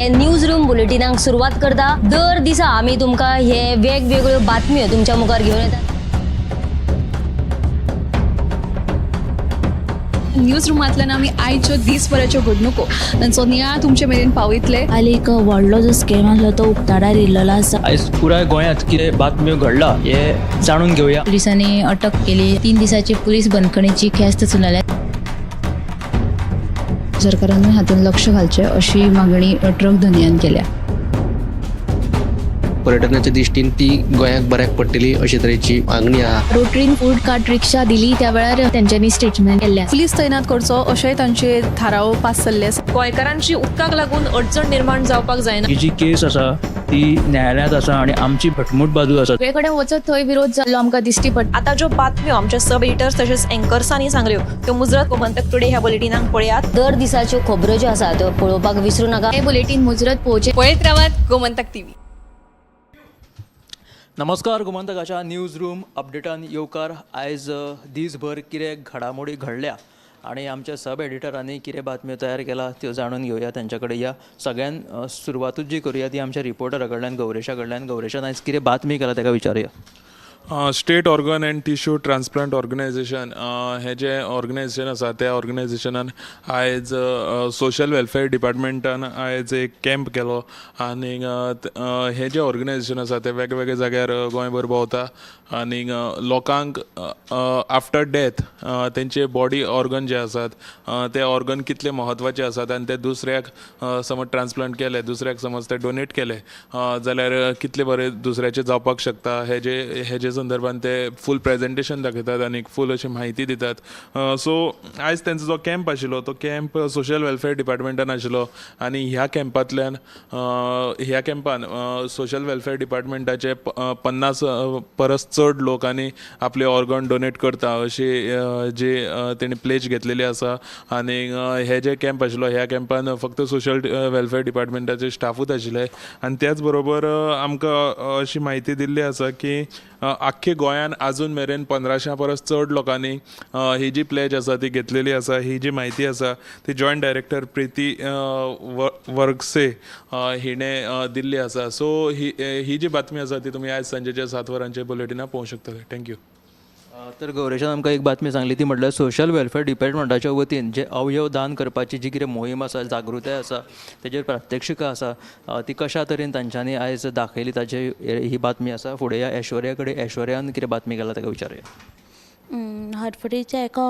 हे news room बुलेटिनाक सुरवात करता. दर दिसा आमी तुमकां हे वेगवेगळ्यो बातम्यो तुमच्या मुखार घेवन येतात. न्यूज रुमांतल्यान आमी आयच्यो दीसभराच्यो घडणुको तांचो नियाळ तुमचे मेरेन पावयतले. हाली एक व्हडलो जो स्कॅम आसलो तो उक्ताडार येयल्लो आसा. आयज पुराय गोंयांत कितें बातम्यो घडला हे जाणून घेवया. पोलिसांनी अटक केली. 3 दिसाची पोलीस बंदखणीची ख्यास्त सुनावल्या. सरकारानूय हातूंत लक्ष घालचें अशी मागणी ट्रक धनयान केल्या. पर्यटनाच्या दृश्टीन ती गोंयाक बऱ्याक पडटली अशे तरेची मागणी आहा. रोटरीन फूड कार्ट रिक्षा दिली त्या वेळार तेंच्यांनी स्टेटमेंट केल्लें आसा. पुलीस तैनात करचो अशेंय तांचे थाराव पास जाल्ले आसा. गोंयकारांची उदकाक लागून अडचण निर्माण जावपाक जायना. ही जी केस आसा ती न्यायालयांत आसा आनी आमची घटमूट बाजू आसा. सगळे कडेन वचत थंय विरोध जाल्लो आमकां दिश्टी पडटा. आतां ज्यो बातम्यो आमच्या सब एडिटर्स तशेंच एंकर्सांनी सांगल्यो त्यो मुजरत गोमंतक टुडे ह्या बुलेटिनाक पळयात. दर दिसाच्यो खबरो ज्यो आसा त्यो पळोवपाक विसरू नाका. हे बुलेटीन मुजरत पळोवचें. पळयत रावात गोमंतक टीव्ही. नमस्कार, गोमंतकाच्या न्यूज रूम अपडेटान येवकार. आयज दीसभर कितें घडामोडी घडल्या आनी आमच्या सब एडिटरांनी कितें बातम्यो तयार केला त्यो जाणून घेवया तांच्या कडेन. या सगळ्यान सुरवातूच जी करुया ती आमच्या रिपोर्टरा कडल्यान, गौरेशा कडल्यान. गौरेशान आयज कितें बातमी केला ताका विचारुया. State organ and tissue transplant organisation हें जें ऑर्गनायजेशन आसा त्या ऑर्गनायजेशनान आयज सोशल वेलफेअर डिपार्टमेंटान आयज एक कॅम्प केलो आनी हें जें ऑर्गनायजेशन आसा तें वेगवेगळ्या जाग्यार गोंयभर भोंवता आनी लोकांक आफ्टर डेथ तेंचे बॉडी ऑर्गन जे आसात ते ऑर्गन कितले म्हत्वाचे आसात आनी ते दुसऱ्याक समज ट्रान्सप्लांट केले, दुसऱ्याक समज ते डोनेट केले जाल्यार कितले बरें दुसऱ्याचे जावपाक शकता हेजे संदर्भान ते फूल प्रेजेंटेशन दाखयतात आनी फूल अशी म्हायती दितात. सो आयज तेंचो जो कॅम्प आशिल्लो तो कॅम्प सोशल वेलफेअर डिपार्टमेंटान आशिल्लो आनी ह्या कॅम्पांतल्यान ह्या कॅम्पान सोशल वेलफेअर डिपार्टमेंटाचे 50 परस चड लोकांनी आपले ऑर्गन डोनेट करता अशी जी तेणी प्लेज घेतलेली आसा. आनी हे जे कॅम्प आशिल्लो ह्या कॅम्पान फक्त सोशल वेलफेअर डिपार्टमेंटाचे स्टाफूच आशिल्ले आनी त्याच बरोबर आमकां अशी म्हायती दिल्ली आसा की आख्खे गोंयान आजून मेरेन 1500 परस चड लोकांनी ही जी प्लेज आसा ती घेतलेली आसा. ही जी म्हायती आसा ती जॉयंट डायरेक्टर प्रिती वर्गसे हिणें दिल्ली आसा. सो ही जी बातमी आसा ती तुमी आयज सांजेच्या 7 वरांचे बुलेटिनाक पळोवंक शकतले. Thank you. तर गौरेशान आमकां एक बातमी सांगली ती म्हटल्यार सोशल वेलफेअर डिपार्टमेंटाच्या वतीन जे अवयव दान करपाची जी कितें मोहीम आसा, जागृताय आसा, तेजेर प्रात्यक्षिकां आसा ती कशा तरेन तांच्यांनी आयज दाखयली ताचे ही बातमी आसा. फुडें या ऐश्वर्या कडेन. ऐश्वर्यान कितें बातमी केला ताका विचारुया. हडफडीच्या एका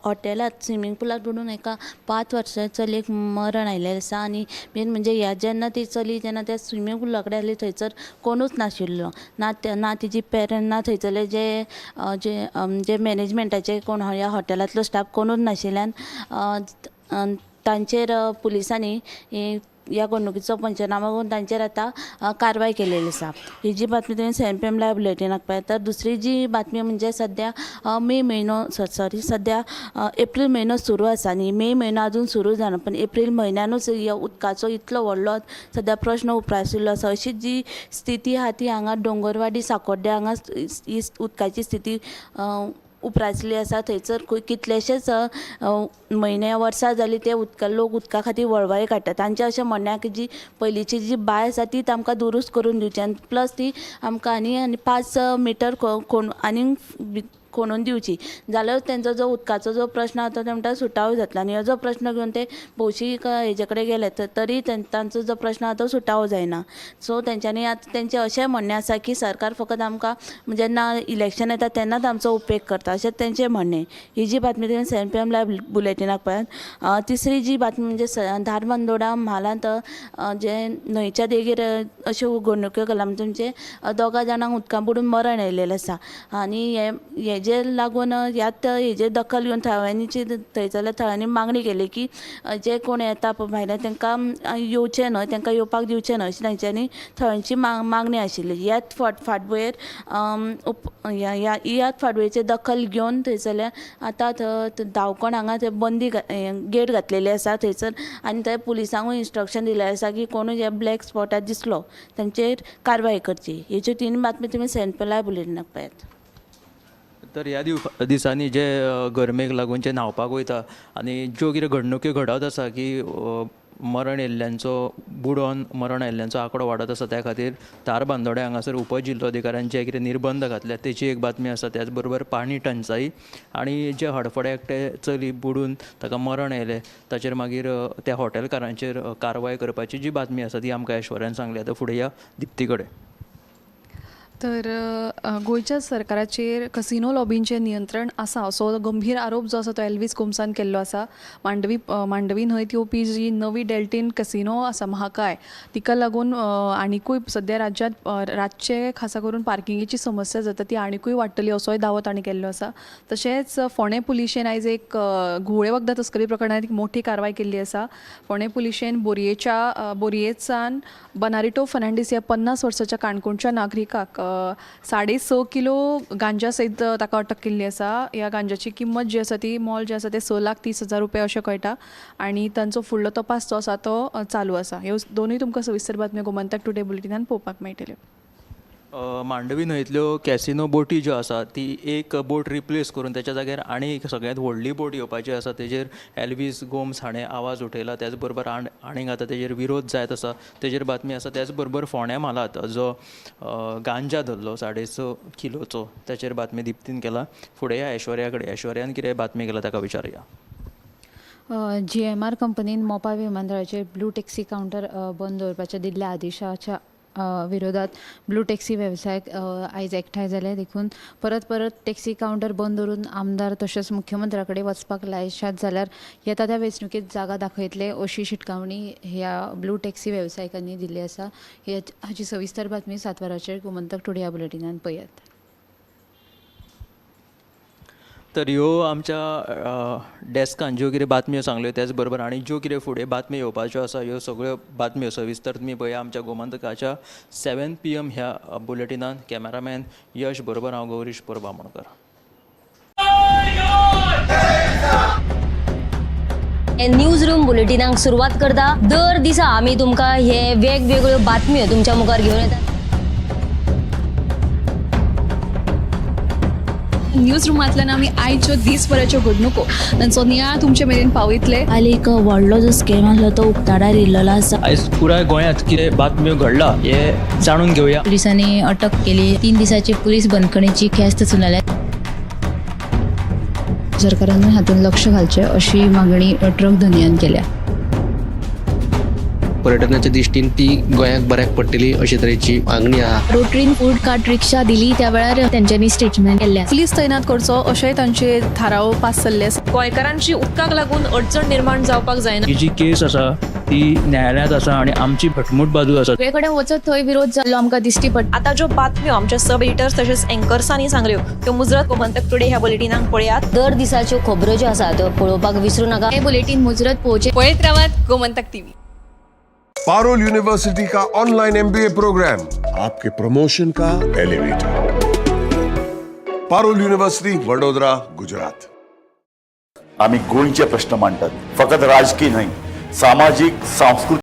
हॉटेलांत स्विमींग पुलांत बुडून एका 5 वर्सां चलयेक मरण आयिल्लें आसा. आनी मेन म्हणजे ह्या जेन्ना ती चली जेन्ना त्या स्विमींग पुला कडेन आसली थंयसर कोणूच नाशिल्लो, ना तिजी पेरंट, ना थंयसरले जे जे जे मॅनेजमेंटाचे कोण ह्या हॉटेलांतलो स्टाफ कोणूच नाशिल्ल्यान तांचेर पुलिसांनी ह्या घडणुकीचो पंचनामो करून तांचेर आतां कारवाय केलेली आसा. ही जी बातमी तुवें 7 PM live बुलेटिनाक पळयात. तर दुसरी जी बातमी म्हणजे सद्या मे म्हयनो सॉरी सद्या एप्रील म्हयनो सुरू आसा आनी मे म्हयनो आजून सुरू जाना, पण एप्रील म्हयन्यानूच ह्या उदकाचो इतलो व्हडलो सद्या प्रश्न उप्राशिल्लो आसा. अशी जी स्थिती आहा ती हांगा दोंगरवाडी साकोड्ड्या हांगा ही उदकाची स्थिती उप्रासली आसा. थंयसर कितलेशेच म्हयने वर्सां जाली ते उदका लोक उदका खातीर वळवळे काडटात. तांचें अशें म्हणणें आहा की जी पयलींची जी बांय आसा ती आमकां दुरुस्त करून दिवची आनी प्लस ती आमकां आनी आनी 5 मिटर आनीक खणून दिवची, जाल्यार तेंचो जो उदकाचो जो प्रश्न आसा तो म्हणटा सुटावो जातलो. आनी हो जो प्रश्न घेवन ते भौशीक हेजे कडेन गेले तरी तांचो जो प्रश्न आसा तो सुटावो जायना. सो तेंच्यांनी आतां तेंचें अशें म्हणणें आसा की सरकार फकत आमकां जेन्ना इलेक्शन येता तेन्नाच आमचो उपेग करता अशें तेंचें म्हणणें. ही जी बातमी तुवें 7 PM live बुलेटिनाक पळयात. तिसरी जी बातमी म्हणजे धारबांदोडा म्हालांत जे न्हंयच्या देगेर अश्यो घडणुक्यो घडला म्हणजे 2 जाणांक उदकां बुडून मरण आयिल्लें आसा. आनी हे हेजेर लागून ह्यात हेजेर दखल घेवन थळाव्यांची थंयसरल्या थळांनी मागणी केली की जे कोण येता पळय भायले तांकां येवचें न्हय, तांकां येवपाक दिवचें न्हय अशी तांच्यांनी थळांची मागणी आशिल्ली. ह्याच फाटभुंयेर ह्याच फाटभुंयेचेर दखल घेवन थंयसरल्या आतां धांवकोण हांगा थंय बंदी गेट घातलेली आसा थंयसर आनी थंय पुलिसांकूय इन्स्ट्रक्शन दिलें आसा की कोणूय हे ब्लॅक स्पॉटार दिसलो तांचेर कारवाय करची. हेच्यो 3 बातमी तुमी 7 PM live बुलेटिनाक पळयात. तर ह्या दिसांनी जे गरमेक लागून जे न्हांवपाक वयता आनी ज्यो कितें घडणुक्यो घडत आसा की मरण येयल्ल्यांचो, बुडोन मरण आयिल्ल्यांचो आंकडो वाडत आसा. त्या खातीर धारबांदोड्या हांगासर उपजिल्लोधिकाऱ्यान जे कितें निर्बंध घातल्या तेची एक बातमी आसा. त्याच बरोबर पाणी टंचाई आनी जे हडफड्या एकटे चली बुडून ताका मरण आयलें ताचेर मागीर त्या हॉटेलकारांचेर कारवाय करपाची जी बातमी आसा ती आमकां ऐश्वर्यान सांगली. आतां फुडें या दिप्ती कडेन. तर गोंयच्या सरकाराचेर कसिनो लॉबींचें नियंत्रण आसा असो गंभीर आरोप जो आसा तो एल्वीस गोम्सान केल्लो आसा. मांडवी मांडवी न्हंयत येवपी जी नवी डेल्टीन कसिनो आसा महाकाय, तिका लागून आनिकूय सद्या राज्यांत रातचे खासा करून पार्किंगेची समस्या जाता ती आनिकूय वाडटली असोय दावो तांणी केल्लो आसा. तशेंच फोंडें पुलिशेन आयज एक घुंवळे वखदां तस्करी प्रकरणांत एक मोठी कारवाय केल्ली आसा. फोंडें पुलिशेन बोरयेच्यान बनारिटो फर्नांडीस ह्या 50 वर्साच्या काणकोणच्या नागरिकाक 6.5 किलो गांजा सयत ताका अटक केल्ली आसा. ह्या गांजाची किंमत जी आसा ती मोल जें आसा तें 6,30,000 रुपया अशें कळटा आनी तांचो फुडलो तपास जो आसा तो चालू आसा. ह्यो दोनूय तुमकां सविस्तर बातम्यो गोमंतक टुडे बुलेटिनान पळोवपाक मेळटल्यो. मांडवी न्हंयतल्यो कॅसिनो बोटी ज्यो आसा ती एक बोट रिप्लेस करून त्याच्या जाग्यार आनी एक सगळ्यांत व्हडली बोट येवपाची आसा तेजेर एल्वीस गोम्स हाणें आवाज उठयला. त्याच बरोबर आनीक आतां तेजेर विरोध जायत आसा तेजेर बातमी आसा. त्याच बरोबर फोंड्या म्हालांत जो गांजा धरलो 6.5 किलोचो ताचेर बातमी दिप्तीन केला. फुडें या ऐश्वर्या कडेन. ऐश्वर्यान कितें बातमी केला ताका विचारुया. GMR कंपनीन मोपा विमानतळाचेर ब्लू टॅक्सी कावंटर बंद दवरपाच्या दिल्ल्या आदेशाच्या विरोधात ब्लू टॅक्सी वेवसायीक आयज एकठांय जाले. देखून परत परत टॅक्सी कावंटर बंद दवरून आमदार तशेंच मुख्यमंत्र्या कडेन वचपाक लायशात जाल्यार येता त्या वेंचणुकेंत जागा दाखयतले अशी शिटकावणी ह्या ब्लू टॅक्सी वेवसायिकांनी दिल्ली आसा. हाची सविस्तर बातमी 7 वरांचेर गोमंतक टुडे ह्या बुलेटिनान पळयात. तर ह्यो आमच्या डेस्कान ज्यो कितें बातम्यो सांगल्यो त्याच बरोबर आनी ज्यो कितें फुडें बातम्यो येवपाच्यो आसा ह्यो सगळ्यो बातम्यो सविस्तर तुमी पळया आमच्या गोमंतकाच्या 7 PM ह्या बुलेटिनान. कॅमेरामॅन यश बरोबर हांव गौरीश परब आमोणकर. न्यूज रूम बुलेटिनाक सुरवात करता. दर दिसा आमी तुमकां हे वेगवेगळ्यो बातम्यो तुमच्या मुखार घेवन येतात. न्यूज रुमांतल्यान आमी आयच्यो दीसभराच्यो घडणुको तांचो नियाळ तुमचे मेरेन पावयतले. काल एक व्हडलो जो स्कॅम आसलो तो उक्ताडार येयल्लो आसा. आयज पुराय गोंयांत कितें बातम्यो घडला हे जाणून घेवया. पुलिसांनी अटक केली. 3 दिसाची पुलीस बंदखणीची ख्यास्त सुनायल्या. सरकारान हातूंत लक्ष घालचें अशी मागणी ट्रक धनयान केल्या. पर्यटनाच्या दृश्टीन ती गोंयाक बऱ्याक पडटली अशे तरेची मागणी आहा. रोटरीन फूड कार्ट रिक्षा दिली त्या वेळार तेंच्यांनी स्टेटमेंट केल्लें. पुलीस तैनात करचो अशेंय तांचे थाराव पास जाल्ले आसा. गोंयकारांची उदकाक लागून अडचण निर्माण जावपाक जायना. ही जी केस आसा ती न्यायालयांत आसा आनी आमची घटमूट बाजू आसा. सगळे कडेन वचत थंय विरोध जाल्लो आमकां दिश्टी पडटा. आतां ज्यो बातम्यो आमच्या सब एडिटर्स तशेंच एंकर्सांनी सांगल्यो त्यो मुजरत गोमंतक टुडे ह्या बुलेटिनाक पळयात. दर दिसाच्यो खबरो ज्यो आसा त्यो पळोवपाक विसरू नाका. हे बुलेटीन मुजरत पळोवचें. पळयत रावात गोमंतक टीव्ही. पारुल यूनिवर्सिटी का ऑनलाइन MBA programme आपके प्रमोशन का एलिवेटर. पारुल यूनिवर्सिटी, वडोदरा, गुजरात. आमी गोंयचे प्रश्न मांडटात, फकत राजकीय न्हय, सामाजीक, सांस्कृतीक.